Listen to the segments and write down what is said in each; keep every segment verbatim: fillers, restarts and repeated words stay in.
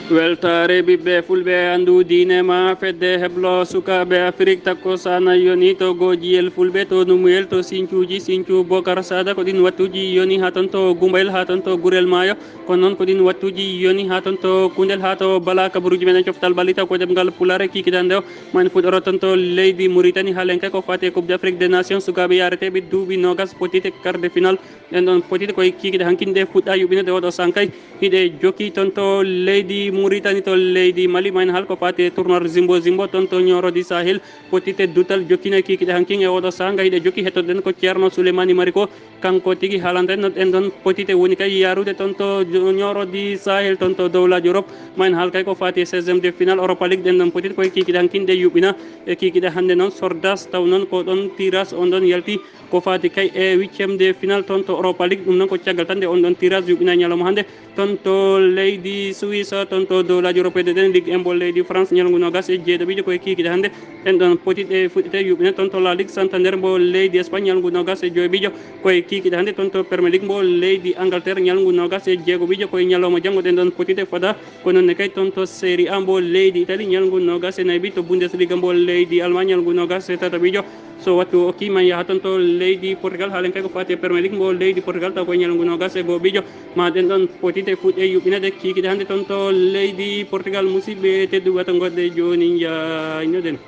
Weltaare ɓiɓɓe fulɓe, anndu diine ma fedde heblo sukaaɓe Afrik. Takko sana yoni to gojiyel fulɓe, to numuyel, to sincuuji, sincu Bokar Sada. Ko ɗin wattuuji yoni haa ton to Gumbayel, haa ton to Gurel Maayo. Ko noon ko ɗin wattuuji yoni haa ton to Kundel, haa to Bala. Kabaruuji meɗen coftal ɓalli taw ko ɗemngal Pulaar e kiikiɗe hannde o. Min fuɗɗoro ton to leydi Muritani, haalen kay ko faati e Coupe d'Afrique des Nations sukaaɓe yaareteeɓe duuɓi noogas, potite quart de finale. Ɗen ɗon potite koye kiikiɗe hankin ɗe fuɗɗa yuɓɓinede oɗo sankay. Hiɗe jokki ton to leydi Muritani, to leydi Mali, min haal ko faati e tournoi Zimbo Zimbo ton to Nioro di Sahel. Potite dutal jokkina kiikiɗe hankin e oɗo sanga. Hiɗe jokki, hettoɗen ko Ceerno Souleymani Mariko. Kanko tigi haalanta en no ɗen ɗon potite woni kay yaarude ton to Nioro di Sahel, ton to dowlaaji Europe. Min haal kay ko faati e seizième de finale Europa League. Ɗen ɗon potite koye kiikiɗe hankin ɗe yuɓɓina. E kiikiɗe hannde noon Sordas taw noon ko ɗon tirage on ɗon yalti. Ko faati kay e huitième de finale ton to Europa League. Ɗum noon ko caggal tan nde on ɗon tirage yuɓɓina ñalawma hannde ton to leydi Suisse, ton to dowlaaji Europe. Ɗen Ligue un mbo leydi France, ñalngu noogas e jeeɗiɗo ɓiijo koye kiikiɗe hannde. Ɗen ɗon potite fuɗɗete yuɓɓine ton to La Ligue Santander mbo leydi Espagne, ñalngu noogas e joy ɓiijo koye kiikiɗe hannde. Ton to Premier League mbo leydi Angleterre, ñalngu noogas e jeego ɓiijo koye ñalawma janngo. Ɗen ɗon potite fada ko noon ne kay ton to Serie A mbo leydi Italie, ñalngu noogas e nayi ɓiijo, to Bundesliga mbo leydi Allemagne, ñalngu noogas e tataɓiijo. So wattu o okki, min yaha ton to leydi Portugal, haalen kay ko faati e Premier League mbo leydi Portugal, taw ko e ñalngu noogas e go'o ɓiijo. Ma ɗen ɗon potite fuɗɗe yuɓɓinede kiikiɗe hannde ton to leydi Portugal. Musidɓe tedduɓe, wata ngoɗɗe jooni, njaaynoɗen.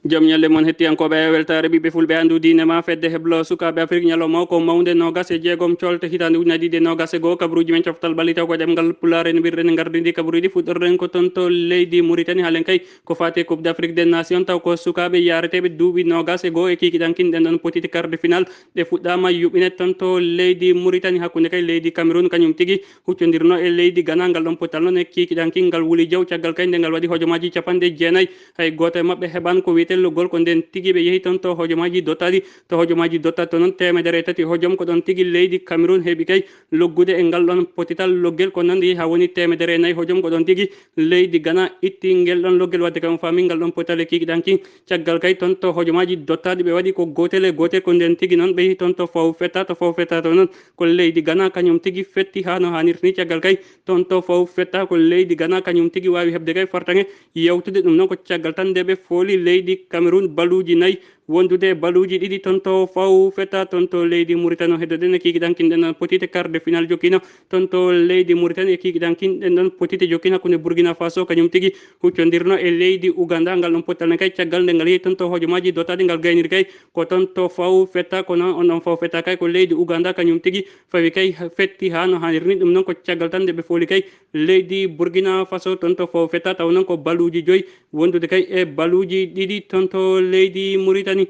Jam ñalle mon, hettiyankooɓe, weltaare ɓiɓɓe fulɓe, anndu diine ma fedde heblo sukaaɓe Afrik. Ñalawma o ko mawnde, noogas e jeegom colte hitaande ujunaaji ɗiɗi e noogas e go'o. Kabaruuji men coftal ɓalli taw ko ɗemngal Pulaar en mbirɗen e ngardiindi kabaruuji. Fuɗɗorɗen ko ton to leydi Muritani, haalen kay ko faati e Coupe d'Afrique des Nations, taw ko sukaaɓe yaareteeɓe duuɓi noogas e go'o e kiikiɗe hankin. Ɗen ɗon potite quart de finale ɗe fuɗɗaama yuɓɓine ton to leydi Muritani, hakkunde kay leydi Cameroun kañum tigi huccondirno e leydi Ghana. Ngal ɗon potal noon e kiikiɗe hankin ngal wuli jaw, caggal kay nde ngal waɗi hojomaaji capanɗe jeenayi, hay gooto e maɓɓe heɓaani ko wiyetee loggol. Ko ndeen tigi ɓe yehi ton to hojomaaji dottaaɗi. To hojomaaji dottaaɗi to noon, teemedere e tati hojom ko ɗon tigi leydi Cameroun heɓi kay loggude e ngal ɗon potital loggel, ko nanndi haa woni teemedere e nayi hojom ko ɗon tigi leydi Ghana itti ngel ɗon loggel. Waɗde kay on faami ngal ɗon potital e kiikiɗe hankin. Caggal kay ton to hojomaaji dottaaɗi ɓe waɗi ko gootel e gootel, ko ndeen tigi noon ɓe yehi ton to faw fetta, to faw fetta to noon ko leydi Ghana kañum tigi fetti haa no haanirta ni. Caggal kay ton to faw fetta ko leydi Ghana kañum tigi waawi heɓde kay fartaŋŋe yawtude. Ɗum noon ko caggal tan nde ɓe fooli leydi Cameroun baluuji nayi wondude e baluuji ɗiɗi ton to faw fetta ton to leydi Muritani. O heddoɗen e kiikiɗe hankin ɗen ɗon potite quart de finale jokkino ton to leydi Muritani. E kiikiɗe hankin ɗen ɗon potite jokkino hakkunde Burkina Faso kañum tigi huccondirno e leydi Uganda. Ngal ɗon pottal ne kay caggal nde ngal yehi ton to hojomaaji dottaaɗi ngal gayniri kay ko ton to faw fetta, kono on ɗon faw fetta kay ko leydi Uganda kañum tigi fawi kay fetti haa no haaniri ni. Ɗum noon ko caggal tan nde ɓe fooli kay leydi Burkina Faso ton to faw fetta, taw noon ko baluuji joyi wondude kay e baluuji ɗiɗi ton to leydi Muritani.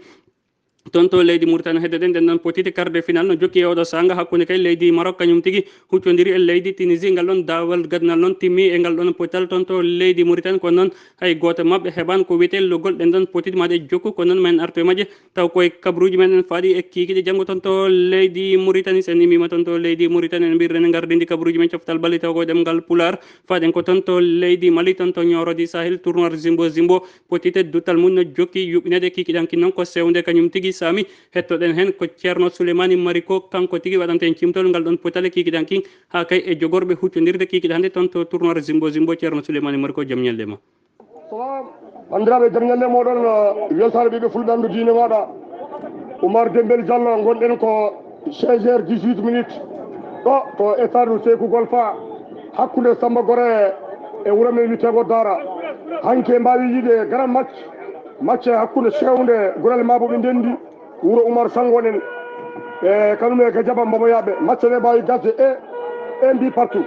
Ton to leydi Muritani heddoɗen ɗen ɗon potite quart de finale no jokki e oɗo sanga hakkunde kay leydi Maroc kañum tigi huccondiri e leydi Tunisie. Ngal ɗon daawal gadnal noon timmi e ngal ɗon potal ton to leydi Muritani. Ko noon hay gooto maɓɓe heɓaani ko wiyetee loggol. Ɗen ɗon potite ma ɗe jokku, ko noon ma en artu e majje taw koye kabaruuji men en faaɗi e kiikiɗe janngo ton to leydi Muritani. So en immiima ton to leydi Muritani, en mbirren e ngardiindi kabaruuji men coftal ɓalli taw koye ɗemngal Pulaar. Faaɗen ko ton to leydi Mali, ton to Nioro di Sahel, tournoi Zimbo Zimbo. Potite dutal mum no jokki yuɓɓineede. Kiikiɗe hankin noon ko sewnde kañum tigi saami. Hettoɗen heen ko Ceerno Souleymani Mariko, kanko tigi waɗanta en cimtol ngal ɗon potale kiikiɗe hankin, haa kay e jogorɓe huccondirde kiikiɗe hannde ton to tournoi Zimbo Zimbo. Ceerno Souleymani Mariko, jam ñalle ma. Salam. Banndiraaɓe, jam ñalle mooɗon, eh, weltaare ɓiɓɓe fulɓe, anndu diine maaɗa. Oumar Dembel Diallo, ngonɗen ko seize heures dix-huit minutes. Ɗo ko stade Sékou Golfa, hakkunde Samba Gore e wuro men wiyeteego Dara. Hanki en mbaawi yiide grand match, match hakkunde sewnde Gurel Maabo ɓe ndenndi, wuro Oumar Sango en, e kanum e Gadiaba Mbomoyaaɓe. Match ne mbaawi gasde e, e mbi partout.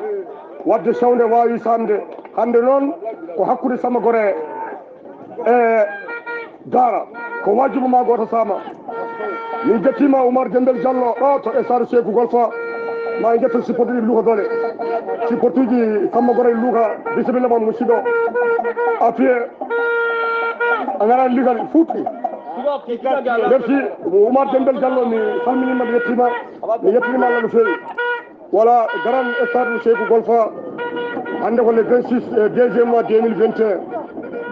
Waɗde sewnde waawi saamde. Hannde noon ko hakkunde Samba Gore e Dara, ko wajibu ma gooto saama. Min njettiima Oumar Dembel Diallo ɗo to stade Sékou Golfa. Ma en njetto supporterji Luuka Doole. Supporterji Samba Gore Luuka, bisimilla mon musidɗo. Afiye, a ngaraani ligal fuuɗi. Merci. Oumar Dembel Diallo, mi salminiima, mi yettiima. Mi yettiima Allah no feewi. Voilà, grand stade Sékou Golfa, hannde ko le vingt-six, eh, deuxième mois deux mille vingt et un.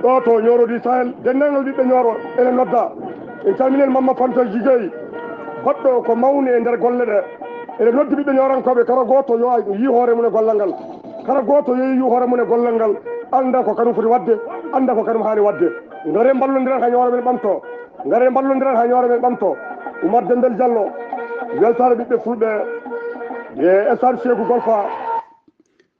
Ɗo to Nioro du Sahel, denndaangal ɓiɓɓe Nioro ene nodda. En calmini en Mamma Fanta Jigey, baɗɗo ko mawni e nder golle ɗe. Eɗen noddi ɓiɓɓe ñoorankooɓe, kala gooto yo a yii hoore mum e gollal ngal. Kala gooto yo yii hoore mum e gollal ngal, annda ko kanum foti waɗde, annda ko kanum haani waɗde. Ngare mballondiren haa ñooro men ɓamto. Ngare mballondiren haa ñooro men ɓamto. Oumar Dembel Diallo, weltaare ɓiɓɓe fulɓe e Stade Cheikhou Golfa.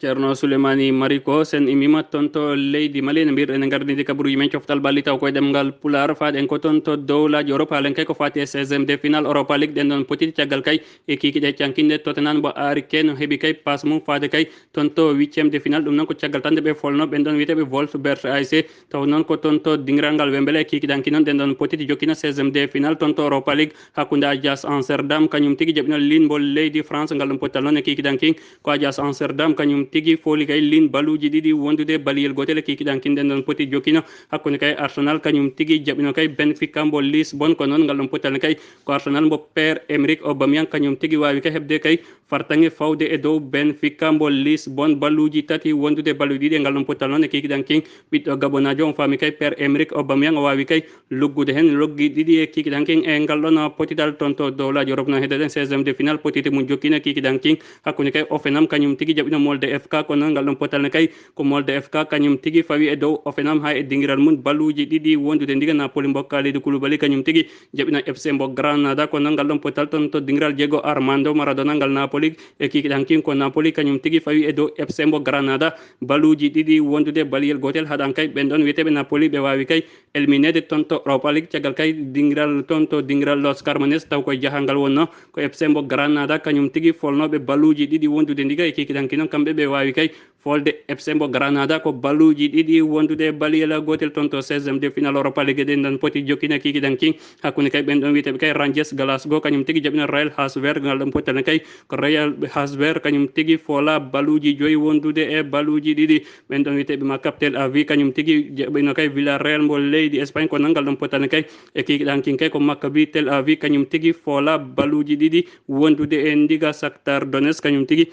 Ceerno Souleymani Mariko, sen immima toon to leydi Mali, no mbirɗen e gardinde kabaruuji men coftal ɓalli taw koye ɗemngal Pulaar, faaɗen ko toon to dowlaaji Europe, haalen kay ko faati e seizième de finale Europa League, ɗen ɗon potiti caggal kay e kiikiiɗe cankinde Tottenham mbo Harry Kane heɓi kay passe mum faade kay toon to huitième de finale, ɗum noon ko caggal tan nde ɓe folno ɓen ɗon wiyeteeɓe Wolfsburg A S C, taw noon ko toon to dingiral ngal Wembley e kiikiiɗe hanki noon ɗen ɗon potiti jokkina seizième de finale toon to Europa League hakkunde Ajax Amsterdam kañum tigi jaɓino Lille mbo leydi France, ngal ɗum pottal noon e kiikiiɗe hanki ko Ajax Amsterdam kañum tigi fooli kay Lille baluuji ɗiɗi wondude baliyel gootel e kiikiiɗe hanki ɗen ɗon poti jokkino hakkunde kay Arsenal kañum tigi jaɓino kay Benfica mbo Lisbonne, ko noon ngal ɗum pottal ne kay ko Arsenal mbo Pierre Emerick Aubameyang kañum tigi waawi kay heɓde kay fartaŋŋe fawde e dow Benfica mbo Lisbonne, balluuji tati wondude balluuji ɗiɗi e ngal ɗon pottal noon e kiikiiɗe hanki ɓiɗɗo gabonaajo on faami kay Pierre Emerick Aubameyang o waawi kay luggude heen loggi ɗiɗi e kiikiiɗe hanki e ngal ɗon potidal toon to dowlaaji Europe no heddoɗen seizième de finale potite mum jokkino e kiikiiɗe hanki hakkunde kay Hoffenheim kañum tigi jaɓino Molde F K, kono noon ngal ɗon pottal ne kay ko Molde F K kañum tigi fawi e dow Hoffenheim haa e dingiral mum balluuji ɗiɗi wondude ndiga Napoli mbo Kalidou Koulibaly kañum tigi jaɓino F C mbo Granada, kono noon ngal ɗon pottal toon to dingiral Diego Armando Maradona ngal Napoli e kiikiiɗe hanki ko Napoli kañum tigi fawi e dow F C mbo Granada, baluuji ɗiɗi wondude baliyel gootel, haɗan kay ɓen ɗon wiyeteeɓe Napoli ɓe waawi kay elmineede toon to Europa League caggal kay dingiral toon to dingiral Los Carmenes, taw koye jahangal wonno ko F C mbo Granada kañum tigi folnooɓe baluuji ɗiɗi wondude ndiga e kiikiiɗe hanki noon kamɓe ɓe waawi kay folde F C mbo Granada ko baluuji ɗiɗi wondude baliyel gootel toon to seizième de finale Europa League, ɗen ɗon poti jokkina kiikiiɗe hanki hakkunde kay ɓen ɗon wiyeteeɓe kay Rangers Glasgow kañum tigi jaɓino Real Hasverd, ngal ɗon pottal ne kay ko Real Hasverd kañum tigi fola baluuji joyi wondude e baluuji ɗiɗi. Ɓen ɗon wiyeteeɓe Maccabi Tel Aviv kañum tigi jaɓino kay Villarreal mbo leydi Espagne, kono noon ngal ɗon pottal ne kay e kiikiiɗe hanki kay ko Maccabi Tel Aviv kañum tigi fola baluuji ɗiɗi wondude e ndiga Shakhtar Donetsk kañum tigi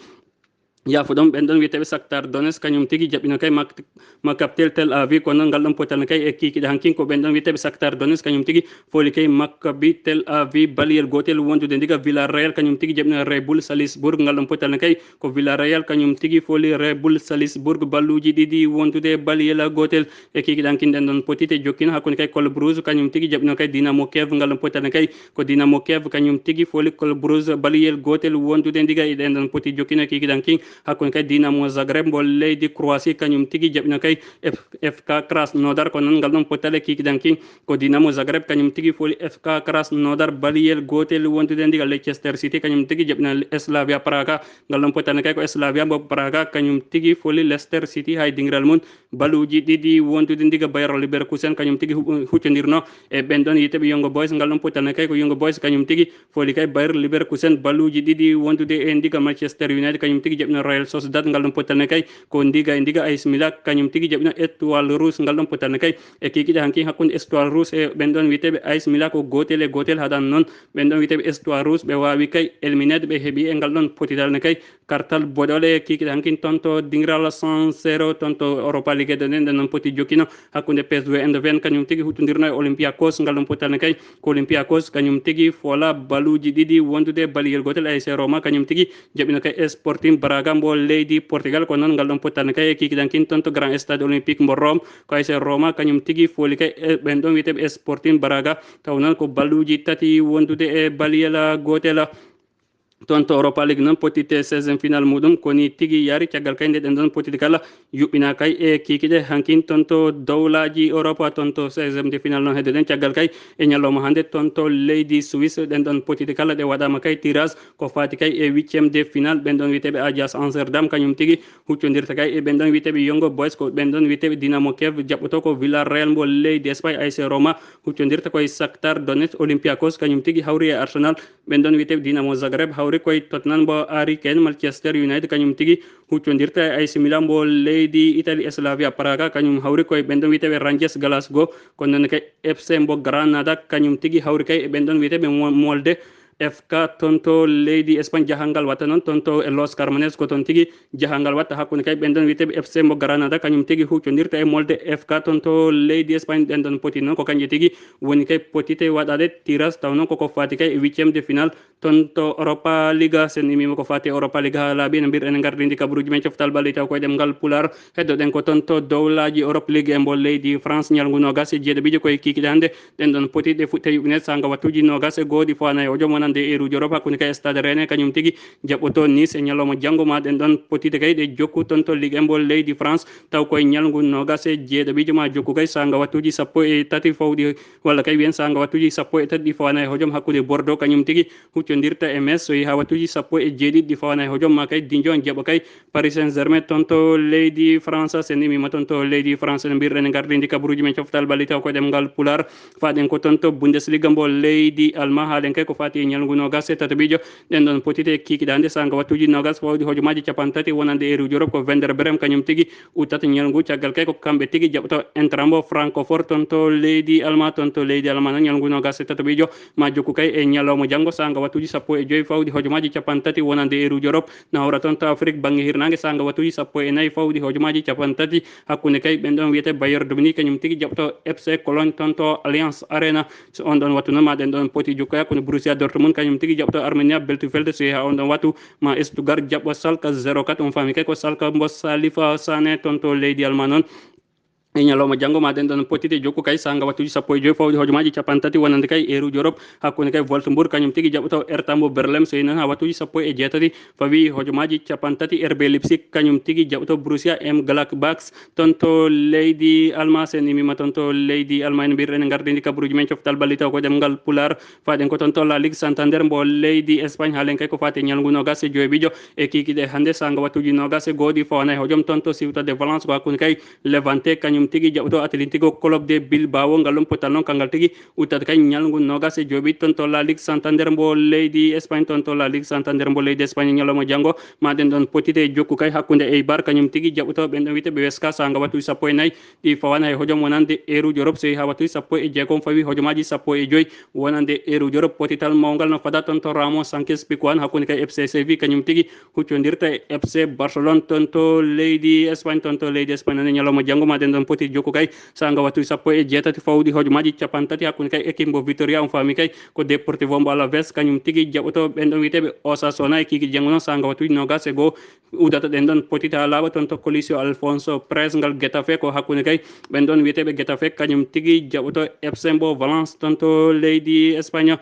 yaafo ɗon ɓen ɗon wiyeteeɓe Shakhtar Donetsk kañum tigi jaɓino kay Mak- Maccabi Tel Aviv, kono noon ngal ɗon pottal ne kay e kiikiiɗe hanki ko ɓen ɗon wiyeteeɓe Shakhtar Donetsk kañum tigi fooli kay Maccabi Tel Aviv baliyel gootel wondude ndiga Villarreal kañum tigi jaɓino Red Bull Salzburg, ngal ɗon pottal ne kay ko Villarreal kañum tigi fooli Red Bull Salzburg balluuji ɗiɗi wondude baliyel gootel e kiikiiɗe hanki ɗen ɗon potite jokkino hakkunde kay Club Brugge kañum tigi jaɓino kay Dinamo Kiev, ngal ɗon pottal ne kay ko Dinamo Kiev kañum tigi fooli Club Brugge baliyel gootel wondude ndiga e ɗen ɗon poti jokkino e kiikiiɗe hanki hakkunde kay Dinamo Zagreb mbo leydi Croatie kañum tigi jaɓino kay F- F K Krasnodar, ko noon ngal ɗon pottal e kiikiiɗe hanki ko Dinamo Zagreb kañum tigi fooli F K Krasnodar baliyel gootel wondude ndiga Leicester City kañum tigi jaɓino Slavia Praga, ngal ɗon pottal ne kay ko Slavia mbo Praga kañum tigi fooli Leicester City hay dingiral mum baluuji ɗiɗi wondude ndiga Bayer Leverkusen kañum tigi hu- huccondirno e ɓen ɗon yiiteɓe Young Boys, ngal ɗon pottal ne kay ko Young Boys kañum tigi fooli kay Bayer Leverkusen balluuji ɗiɗi wondude e ndiga Manchester United kañum tigi jaɓino Real Sociedad, ngal ɗon pottal ne kay ko ndiga e ndiga A C Milan kañum tigi jaɓino Étoile Rouge, ngal ɗon pottal ne kay e kiikiiɗe hanki hakkunde Étoile Rouge e ɓen ɗon wiyeteeɓe A C Milan ko gootel e gootel, haɗan noon ɓen ɗon wiyeteeɓe Étoile Rouge ɓe waawi kay elmineede ɓe heɓi e ngal ɗon potidal ne kay kartal boɗeele e kiikiiɗe hanki toon to dingiral San Siro toon to Europa League ɗen ɗen ɗon poti jokkino hakkunde P S V Eindhoven kañum tigi huccondirno e Olympiacos, ngal ɗon pottal ne kay ko Olympiacos kañum tigi fola baluuji ɗiɗi wondude baliyel gootel A S Roma kañum tigi jaɓino kay Sporting Braga mbo leydi Portugal, ko noon ngal ɗon pottal ne kay e kiikiiɗe hanki toon to Grand Stade Olympique mbo Rome ko A S Roma kañum tigi fooli kay e ɓen ɗon wiyeteeɓe Sporting Braga, taw noon ko baluuji tati wondude e baliyel gootel toon to Europa League noon pottitte seizième finale muɗum ko ni tigi yaari caggal kay nde ɗen ɗon pottitte kala yuɓɓina kay e kiikiiɗe hankin toon to dowlaaji Europa toon to seizième de finale noon heddoɗen caggal kay e ñalawma hannde toon to leydi Suisse, ɗen ɗon pottitte kala ɗe waɗaama kay tirage ko faati kay e huitième de finale ɓen ɗon wiyeteeɓe Ajax Amsterdam kañum tigi huccondirta kay e ɓen ɗon wiyeteeɓe Young Boys, ko ɓen ɗon wiyeteeɓe Dinamo Kiev jaɓɓoto ko Villarreal mbo leydi Espagne, A S Roma huccondirta koye Shakhtar Donetsk, Olympiacos kañum tigi hawri e Arsenal, ɓen ɗon wiyeteeɓe Dinamo Zagreb hawri koye Tottenham mbo Harry Kane, Manchester United kañum tigi huccondirta e A C Milan mbo leydi Italie, Slavia Praga kañum hawri koye ɓen ɗon wiyeteeɓe Rangers Glasgow, kono noon kay F C mbo Granada kañum tigi hawri kay e ɓen ɗon wiyeteeɓe Mo- Molde F K toon to leydi Espagne, jahangal watta noon toon to e Los Carmenes, ko toon tigi jahangal watta hakkunde kay ɓen ɗon wiyeteeɓe F C mo Granada, kañum tigi huccondirta e molde F K toon to leydi Espagne. Ɗen ɗon poti noon ko kañƴe tigi woni kay potite waɗaade tirage, taw noon koko fati kay e huitième de finale toon to Europa League. Sen imima ko fati Europa League haa laaɓi, no mbir ene ngardindi kabaruuji men coftal ɓalli taw koye ɗemngal Pulaar. Heddoɗen ko toon to dowlaaji Europe League e mbo leydi France, ñalngu noogas e jeeɗiɗiijo koye kiikiɗe hannde. Ɗen ɗon poti ɗe fuɗɗe yuɓɓineede saanga wattuuji noogas e go'o ɗi fawaani e hojom wonande e ruuji Europe hakkunde kay Stade Rennais kañum tigi jaɓɓoto Nice e ñalawma janngo. Ma ɗen ɗon potite kay ɗe jokku toon to Ligue un mbo leydi France, taw koye ñalngu noogas e jeeɗiɗiijo ma jokku kay saanga wattuuji sappo e tati fawɗi, walla kay wiyen saanga wattuuji sappo e tati ɗi fawaani e hojom hakkunde Bordeaux kañum tigi huccondirta e Metz, so yehi haa wattuuji sappo e jeeɗiɗi ɗi fawaani e hojom, ma kay Dijon jaɓa kay Paris Saint-Germain toon to leydi France. Sen imima toon to leydi France, no mbirɗen e ngardindi kabaruuji men coftal ɓalli taw koye ɗemngal Pulaar. Faɗen ko toon to Bundesliga mbo leydi Alma, haalen kay ko fati e ñalngu noogas e tataɓiijo. Ɗen ɗon potite kiikiɗe hannde saanga wattuuji noogas fawɗi hojomaaji capanɗe tati wonande e ruuji Europe ko Werder Bremen kañum tigi uddata ñalngu. Caggal kay ko kamɓe tigi jaɓɓoto Eintracht mbo Francfort toon to leydi Alma. Toon to leydi Alma noon, ñalngu noogas e tataɓiijo ma jokku kay e ñalawma janngo saanga wattuuji sappo e joy fawɗi hojomaaji capanɗe tati wonande e ruuji Europe. Na hawra toon to Afrique bannge hirnaange saanga wattuuji sappo e nayi fawɗi hojomaaji capanɗe tati. Hakkunde kay ɓen ɗon wiyete Bayern de Munich kañum tigi jaɓɓoto F C Cologne toon to Allianz Arena. So on ɗon wattu noon, ma ɗen ɗon poti jokku hakkunde Borussia Dortmund kañum tigi jaɓɓoto Arminia Bielefeld. So yehi haa on ɗon wattu, ma Stuttgart jaɓɓo Schalke zéro quatre. On faami kay ko Schalke mbo Salif Sané toon to leydi Alma noon. E ñalawma janngo ma ɗen ɗon potite jokku kay saanga wattuuji sappo e joy fawɗi hojomaaji capanɗe tati wonande kay e ruuji Europe hakkunde kay Wolfsburg kañum tigi jaɓɓoto Hertha mbo Berlin. So yehi noon haa wattuuji sappo e jeetati fawi hojomaaji capanɗe tati, R B Leipzig kañum tigi jaɓɓoto Borussia Mönchengladbach toon to leydi Alma. Sen imima toon to leydi Alma, en mbirɗen e ngardindi kabaruuji men coftal ɓalli taw ko ɗemngal Pulaar. Faɗen ko toon to La Ligue Santander mbo leydi Espagne, haalen kay ko fati e ñalngu noogas e joyɓiijo e kiikiɗe hannde saanga wattuuji noogas e go'o ɗi fawaani e hojom. Toon to Ciutat de Valence ko hakkunde kay Levante kañum tigi jaɓɓoto Atlético Club de Bilbao. Ngal ɗon potal noon, kangal tigi uddata kay ñalngu noogas e joyɓiijo toon to La Ligue Santander mbo leydi Espagne. Toon to La Ligue Santander mbo leydi Espagne, ñalawma janngo ma ɗen ɗon potite jokku kay hakkunde Eibar kañum tigi jaɓɓoto ɓen ɗon wiyete ɓe Huesca saanga wattuuji sappo e nayi ɗi fawaani hay hojom wonande e ruuji Europe. So yehi haa wattuuji sappo e jeegom fawi hojomaaji sappo e joy wonande e ruuji Europe. Potital mawngal no fada toon to Ramon Sanchez Pizjuan hakkunde kay F C Sevilla kañum tigi huccondirta e F C Barcelone toon to leydi Espagne. Toon to leydi Espagne noon, e ñalawma janngo ma ɗen ɗon poti jokku kay saanga wattuuji sappo e jeetati fawɗi hojomaaji capanɗe tati hakkunde kay équipe mbo Vitoria, on faami kay ko Deportivo mbo Alaves kañum tigi jaɓɓoto ɓen ɗon wiyeteeɓe Osasuna e kiikiɗe janngo noon saanga wattuuji noogas e go'o uddata. Ɗen ɗon potita laaɓa toon to Coliseo Alfonso Pérez ngal Getafe, ko hakkunde kay ɓen ɗon wiyeteeɓe Getafe kañum tigi jaɓɓoto F C mbo Valence toon to leydi Espagne.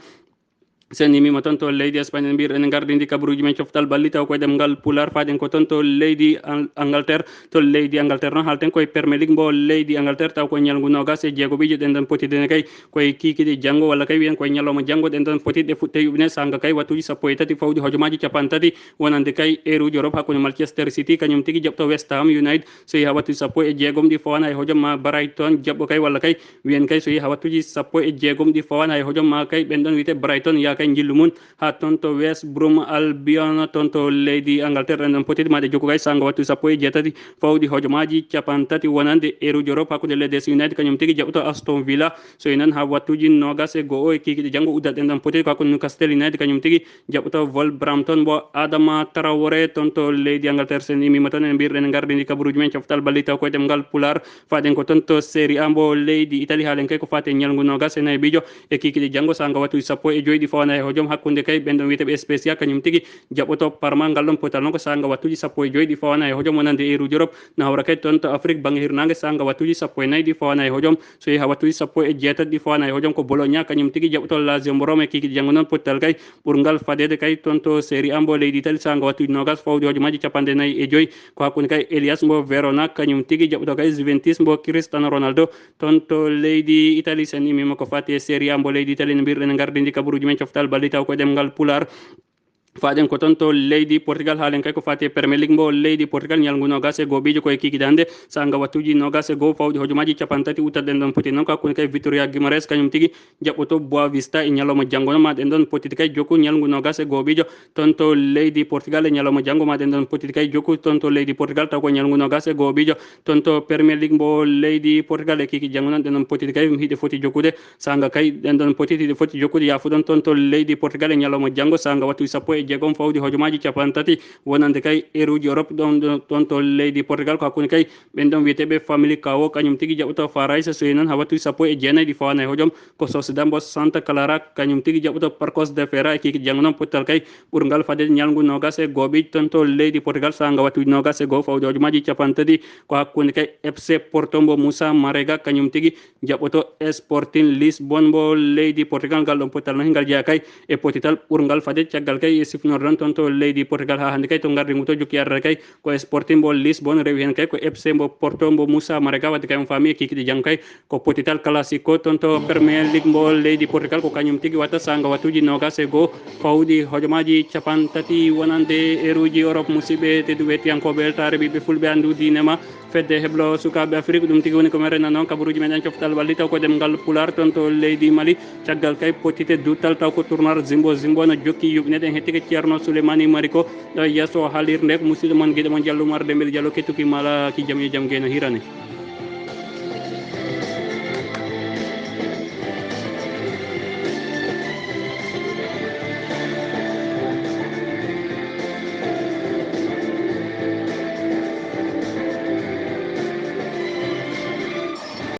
Sen imima toon to leydi Espagne, en mbiyir en ngardindi kabaruuji men coftal ɓalli taw koye ɗemngal Pulaar. Faɗen ko toon to leydi An-, Angleterre. To leydi Angleterre noon, haalten koye Premier League mbo leydi Angleterre, taw koye ñalngu noogas e jeegoɓiijo. Ɗen ɗon potide ne kay koye kiikiɗe janngo, walla kay wiyen koye ñalawma janngo. Ɗen ɗon potide fuɗɗe yuɓɓine saanga kay wattuuji sappo e tati fawɗi hojomaaji capanɗe tati wonande kay eeruuji Europe hakkunde Manchester City kañum tigi jaɓto West Ham United. So yehi haa wattuuji sappo e jeegom ɗi fawaani hay hojom, ma Brighton jaɓɓo kay, walla kay wiyen kay so yehi haa wattuuji sappo e jeegom ɗi fawaani hay hojom, ma kay ɓen ɗon wiyete Brighton yaa kay njillu mum haa toon to West Brom Albion, toon to leydi Angleterre. Ɗen ɗon potide ma ɗe jokku kay saanga wattuuji sappo e jeetati fawɗi hojomaaji capanɗe tati wonande eeruuji Europe hakkunde Leeds United kañum tigi jaɓɓoto Aston Villa. So yehi noon haa wattuuji noogas e go'o e kiikiɗe janngo uddat, ɗen ɗon potide ko hakkunde Newcastle United kañum tigi jaɓɓoto Wolverhampton mbo Adama Traoré toon to leydi Angleterre. Sen imima toon, en mbiyir en ngardindi kabaruuji men coftal ɓalli taw koye ɗemngal Pulaar. Faɗen ko toon to Serie A mbo leydi Italie, haalen kay ko faati e ñalngu noogas e nayi ɓiijo e kiikiɗe janngo saanga wattuuji sappo e joy ɗi fawaani hay hojom hakkunde kay ɓen ɗon wiyeteeɓe Spezia kañum tigi jaɓɓoto Parma. Ngal ɗon potal noon ko saanga wattuuji sappo e joy ɗi fawaani hay hojom wonande eeruuji Europe. Na hawra kay toon to Afrique bannge hirnaange saanga wattuuji sappo e nayi ɗi fawaani hay hojom. So yehi haa wattuuji sappo e jeetati ɗi fawaani hay hojom ko Bologna kañum tigi jaɓɓoto Lazio mbo Rome e kiikiɗe janngo noon pottal kay ɓurngal fadeede kay toon to Serie A mbo leydi Italie saanga wattuuji noogas fawɗi hojomaaji capanɗe nayi e joy. Ko hakkunde kay Hellas mbo Verona kañum tigi jaɓɓoto kay Juventus mbo Cristiano Ronaldo toon to leydi Italie. Sen imima ko faati e Serie A mbo leydi Italie, no mbiyir en ngardindi kabaruuji men coftal ɓalli taw koye ɗemngal Pulaar. Faɗen ko toon to leydi Portugal, haalen kay ko faati e Premier League mbo leydi Portugal, ñalngu noogaas e go'o ɓiijo ko e kiikiiɗe hannde, saanga wattuuji noogaas e go'o fawɗi hojomaaji cappanɗe tati, udditɗen ɗoon poti noon ko hakkunde kay Vitória Guimarães, kañum tigi jaɓɓoto Boa Vista e ñalawma janngo noon, ma ɗen ɗoon pottiɗe kay jokku ñalngu noogaas e go'o ɓiijo toon to leydi Portugal e ñalawma janngo, ma ɗen ɗoon pottiɗe kay jokku toon to leydi Portugal, taw ko ñalngu noogaas e go'o ɓiijo toon to Premier League mbo leydi Portugal e kiikiiɗe janngo noon, ɗen ɗoon pottiɗe kay hiɗe foti jokkude. Saanga kay ɗen ɗoon pottiɗe hiɗe foti jokkude yaafuɗon toon to leydi Portugal e ñalawma janngo, saanga wattu sappo e jeegom fawɗi hojomaaji cappanɗe tati, wonande kay eruuji Europe ɗon, ɗon, ɗon to leydi Portugal, ko hakkunde kay ɓen ɗon wiyeteeɓe Famalicão, kañum tigi jaɓɓoto Farayse, so yehi noon haa wattu sappo e jeenayi ɗi fawaani e hojom, ko Sociedade mbo Santa Clara, kañum tigi jaɓɓoto Paços de Ferreira e kiikiiɗe janngo noon, pottal kay ɓurngal fadde ñalngu noogaas e go'o ɓiijo toon to leydi Portugal, saanga wattuuji noogaas e go'o fawɗi hojomaaji cappanɗe tati, ko hakkunde kay F C Porto mbo Moussa Marega, kañum tigi jaɓɓoto Sporting Lisbon mbo leydi Portugal. Ngal ɗon pottal noon, ngal jeyaa kay e pottital ɓurngal fadde, caggal kay e sifnorɗon toon to leydi Portugal. Haa hannde kay to ngardi ngu to jokki arde kay ko Sporting mbo Lisbon, rewi heen kay ko F C mbo Porto mbo Moussa Marega, wadde kay on faami e kiikiiɗe janngo kay ko pottital Classico toon to Premier League mbo leydi Portugal, ko kañum tigi watta saanga wattuuji noogaas e go'o fawɗi hojomaaji cappanɗe tati, wonande eruuji Europe. Musidɓe tedduɓe, hettiyankooɓe Eltaare Ɓiɓɓe Fulɓe, Anndu Diine Ma, Fedde Heblo Sukaaɓe Afrik, ɗum tigi woni ko men renna noon kabaruuji meɗen coftal ɓalli taw ko ɗemngal Pulaar toon to leydi Mali. Caggal kay pottital dutal taw ko tournoi Zimbo Zimbo no jokki, yuɓɓineɗen hettike Ceerno Souleymani Mariko ɗo e yeeso haalirde nde, ko musidɗo mon, giɗo mon Jallo Umar Dembel Jallo, kettuki mala ki jam yo jam geno hirane.